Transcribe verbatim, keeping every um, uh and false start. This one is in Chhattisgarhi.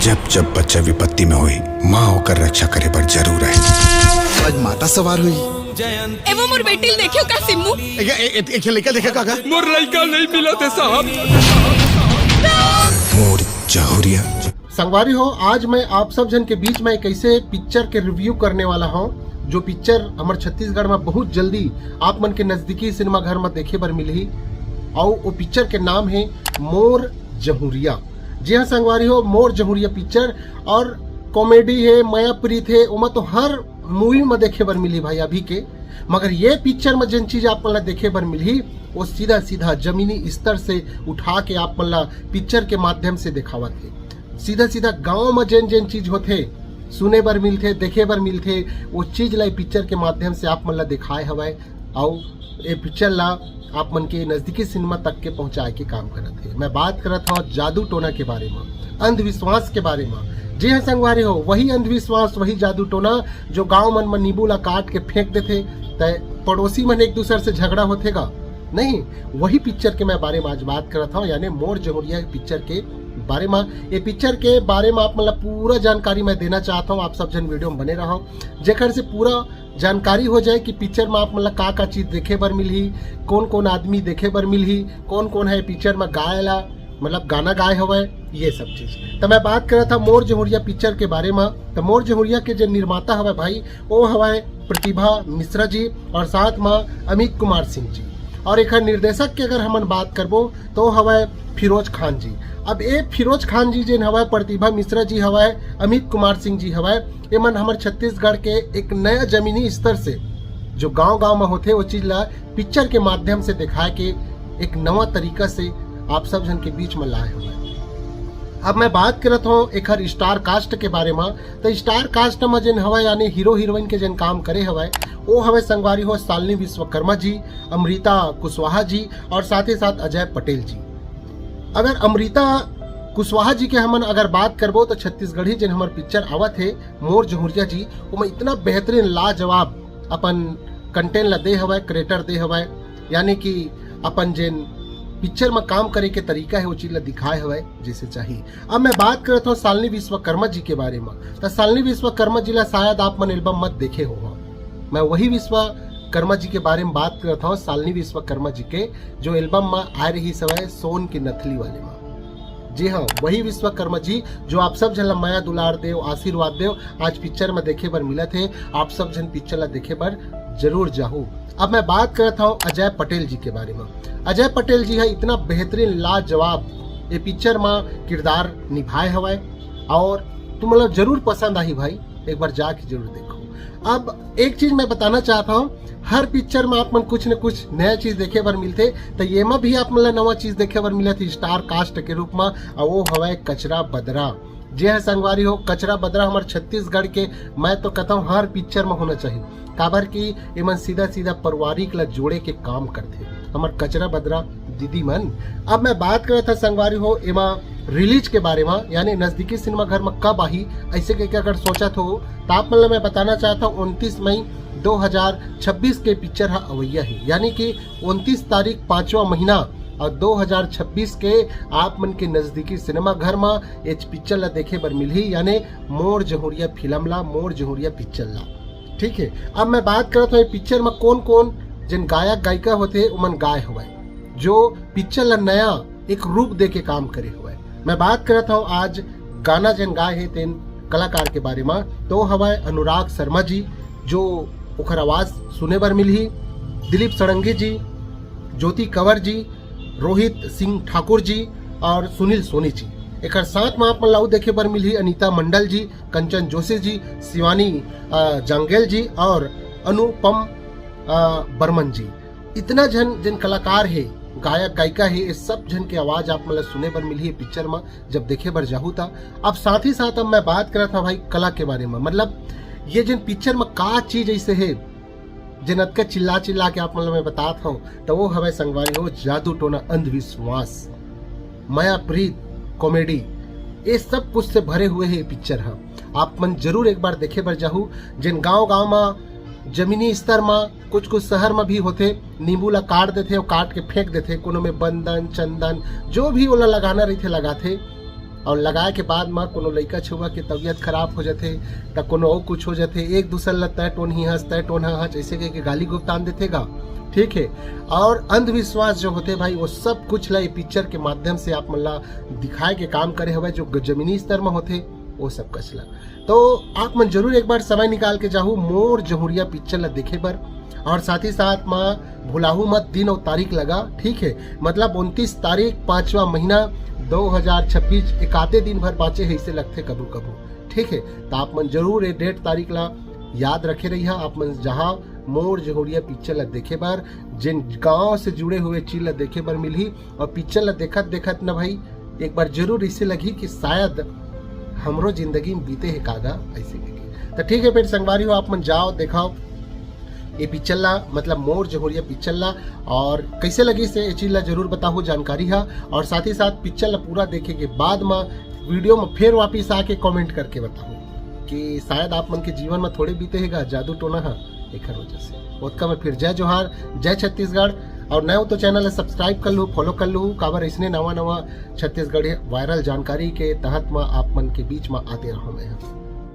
जब जब बच्चा विपत्ति में होही, माँ ओकर रक्षा करे बर जरूर आही। आज माता सवार हुई। ए वो मोर बेटी ल देखे का सिम्मू? एक, एक, एक, एक लड़का देखे का, का? मोर लड़का नहीं मिलत हे साहब। मोर जहुरिया। संगवारी हो, आज मैं आप सब झन के बीच में एक ऐसे पिक्चर के रिव्यू करने वाला हूँ, जो पिक्चर हमर छत्तीसगढ़ में बहुत जल्दी आप मन के नजदीकी सिनेमा घर में देखे बर मिलही। और वो पिक्चर के नाम है मोर जहुरिया। जी हाँ संगवारी हो, मोर जहुरिया पिक्चर और कॉमेडी है, मया प्रीत है, ओमा तो हर मूवी में देखे बर मिली भाई अभी के। मगर ये पिक्चर में जिन चीज आप मन ला देखे बर मिलही, वो सीधा सीधा जमीनी स्तर से उठा के आप मन ला पिक्चर के माध्यम से दिखावत है। सीधा सीधा गांव में जेन जेन चीज होथे, सुने बर मिलथे, देखे बर मिलथे, वो चीज ला पिक्चर के माध्यम से आप मन ला दिखाए हवय। अउ ये पिक्चर ला आप मन के नजदीकी सिनेमा तक के पहुंचाए के काम करत हे। मैं बात करत हूँ जादू टोना के बारे में, अंधविश्वास के बारे में। जी हाँ संगवारी हो, वही अंधविश्वास, वही जादू टोना जो गांव मन में नींबू ला काट के फेंक देथे, त पड़ोसी मन एक दूसर से झगड़ा होथे गा, नहीं, वही पिक्चर के मैं बारे में आज बात करत हूँ, यानी मोर जहुरिया पिक्चर के बारे में। ये पिक्चर के बारे में आप मन ला पूरा जानकारी मैं देना चाहता हूँ, आप सब झन वीडियो में बने रहो, जेकर से पूरा जानकारी हो जाए कि पिक्चर में आप मन ला का का चीज देखे बर मिलही, कौन कौन आदमी देखे बर मिलही, कौन कौन है पिक्चर में गाए ला, मतलब गाना गाए हवय, ये सब चीज। तो मैं बात करत हूँ मोर जहुरिया पिक्चर के बारे में। तो मोर जहुरिया के जो निर्माता हवय भाई, वो हवय प्रतिभा मिश्रा जी और साथ में अमित कुमार सिंह जी। और एक निर्देशक के अगर हमन बात करबो तो हवय फिरोज खान जी। अब ये फिरोज खान जी जेन हवय, प्रतिभा मिश्रा जी हवय, अमित कुमार सिंह जी हवय, ये मन हमर छत्तीसगढ़ के एक नया जमीनी स्तर से जो गांव गांव में होथे, वो चीज ला पिक्चर के माध्यम से दिखाए के एक नवा तरीका से आप सब झन के बीच में लाए हवय। अब मैं बात करत हूँ एखर स्टार कास्ट के बारे में। तो स्टार कास्ट में जेन हवय, यानी हीरो हीरोइन के जेन काम करे हवय, वो हवय संगवारी हो शालिनी विश्वकर्मा जी, अमृता कुशवाहा जी और साथ ही साथ अजय पटेल जी। अगर अमृता कुशवाहा जी के हमन अगर बात करबो, तो छत्तीसगढ़ी जेन हमर पिक्चर आवत हे मोर जहुरिया जी, ओमा इतना बेहतरीन लाजवाब अपन कंटेंट ला दे हवय, क्रिएटर दे हवय, यानी कि अपन जेन पिक्चर में काम करे के तरीका है, वो चीज ला दिखाए हवय जैसे चाहिए। अब मैं बात करत हूँ शालिनी विश्वकर्मा जी के बारे में। तो शालिनी विश्वकर्मा जी ला शायद आप मन एल्बम मत देखे हो, मैं वही विश्वकर्मा जी के बारे में बात करत हूँ, शालिनी विश्वकर्मा जी के, जो एल्बम में आए रही सवय सोन की नथली वाले में। जी हाँ, वही विश्वकर्मा जी जो आप सब झन ला मया दुलार देव, आशीर्वाद देव, आज पिक्चर में देखे बर मिलत हे। आप सब झन पिक्चर ला देखे बर जरूर जाहू। अब मैं बात करत हूँ अजय पटेल जी के बारे में। अजय पटेल जी है इतना बेहतरीन लाजवाब ये पिक्चर में किरदार निभाए हवय और तुम लोग जरूर पसंद आही भाई, एक बार जाके जरूर देखो। अब एक चीज मैं बताना चाहता हूँ, हर पिक्चर में आप मन कुछ न कुछ नया चीज देखे बर मिलथे, तो येमा भी आप मन ला नवा चीज देखे बर मिलत हे स्टार कास्ट के रूप में, और वो हवय कचरा बदरा। जे है संगवारी हो, कचरा बदरा हमर छत्तीसगढ़ के, मैं तो कहता हूँ हर पिक्चर में होना चाहिए, काबर कि एमन सीधा सीधा पारिवारिक ला जोड़े के काम करथे हमर कचरा बदरा दीदी मन। अब मैं बात करत था संगवारी हो एमा रिलीज के बारे में, यानी नजदीकी सिनेमा घर में कब आही, ऐसे करके अगर सोचत हो तो आप मन ला मैं बताना चाहता हूँ उनतीस मई दो हज़ार छब्बीस के पिक्चर ह अवैया ही, यानी कि उनतीस तारीख पांचवा महीना और दो हज़ार छब्बीस के आप मन के नजदीकी सिनेमा घर में ये पिक्चर ला देखे बर मिलही, यानी मोर जहुरिया फिल्म ला, मोर जहुरिया पिक्चर ला। ठीक है, अब मैं बात करत हूँ ये पिक्चर में कौन कौन जिन गायक गायिका होते उमन गाए हुए, जो पिक्चर ला नया एक रूप दे के काम करे हुए। मैं बात करत हूँ आज गाना जिन गाए हे तेन कलाकार के बारे में, तो हवय अनुराग शर्मा जी, जो ओकर आवाज सुने बर मिलही, दिलीप षडंगी जी, ज्योति कंवर जी, रोहित सिंह ठाकुर जी और सुनील सोनी जी। एकर साथ में आप मन ला अउ देखे बर मिलही अनीता मंडल जी, कंचन जोशी जी, शिवानी, अ, जांगेल जी और अनुपम, अ, बर्मन जी। इतना झन जिन कलाकार हे, गायक गायिका हे, ये सब झन के आवाज आप मन ला सुने बर मिलही ये पिक्चर में जब देखे बर जाहू ता। अब साथ ही साथ अब मैं बात करत हूँ भाई कला के बारे में, मतलब ये जिन पिक्चर में का चीज ऐसे हे जिन अतका चिल्ला चिल्ला के आप मन ला मैं बतात हूँ, तो वो हवय संगवारी हो जादू टोना, अंधविश्वास, मया प्रीत, कॉमेडी, ये सब कुछ से भरे हुए हे ये पिक्चर ह। आप मन जरूर एक बार देखे बर जाहू। जिन गांव गांव में जमीनी स्तर में कुछ कुछ शहर में भी होथे, नींबू ला काट देथे और काट के फेंक देथे, कोनो में बंदन चंदन जो भी ओला लगाना रहिथे लगाथे। और लगाए के बाद म कोनो लइका छउवा के तबीयत खराब हो जाथे, त कोनो अउ कुछ हो जाथे, एक दूसर ल तय टोनही हस, तय टोनहा हस, ऐसे कह के गाली गुप्तान देथे गा। ठीक है, और अंधविश्वास जो होथे भाई, वो सब कुछ ला ये पिक्चर के माध्यम से आप मन ला दिखाए के काम करे हवय, जो ग-, जमीनी स्तर म होथे, वो सब कच ला। तो आप मन जरूर एक बार समय निकाल के जाहू मोर जहुरिया पिक्चर ला देखे बर, और साथ ही साथ म भुलाहू मत दिन और तारीख लगा, ठीक है, मतलब उनतीस तारीख, पांचवा महीना, दो हज़ार छब्बीस, एकाते दिन भर बाँचे हे, इसे लगथे कभू कभू, ठीक है। तो आप मन जरूर ये डेट तारीख ला याद रखे रहिहा, आप मन जहाँ मोर जहुरिया पिक्चर ला देखे बर, जिन गांव से जुड़े हुए चीज ला देखे बर मिलही, और पिक्चर ला देखत देखत न भाई, एक बार जरूर इसे लगही कि शायद हमरो जिंदगी में बीते हे कागा, ऐसे करके। तो ठीक है, फिर संगवारी हो, आप मन जाओ, देखाओ ये पिक्चर ला, मतलब मोर जहुरिया पिक्चर ला, और कैसे लगिस ये चीज ला जरूर बताहू, जानकारी हा। और साथ ही साथ पिक्चर ला पूरा देखे के बाद म वीडियो में फिर वापिस आके कमेंट करके बताहू कि शायद आप मन के जीवन में थोड़े बीते हे गा जादू टोना हा, एकर वजह से। ओतका में फिर जय जोहार, जय छत्तीसगढ़। और नए हो तो चैनल ला सब्सक्राइब कर लू, फॉलो कर लू, काबर इसने नवा नवा छत्तीसगढ़ी वायरल जानकारी के तहत म आप मन के बीच म आते रहूं मैं।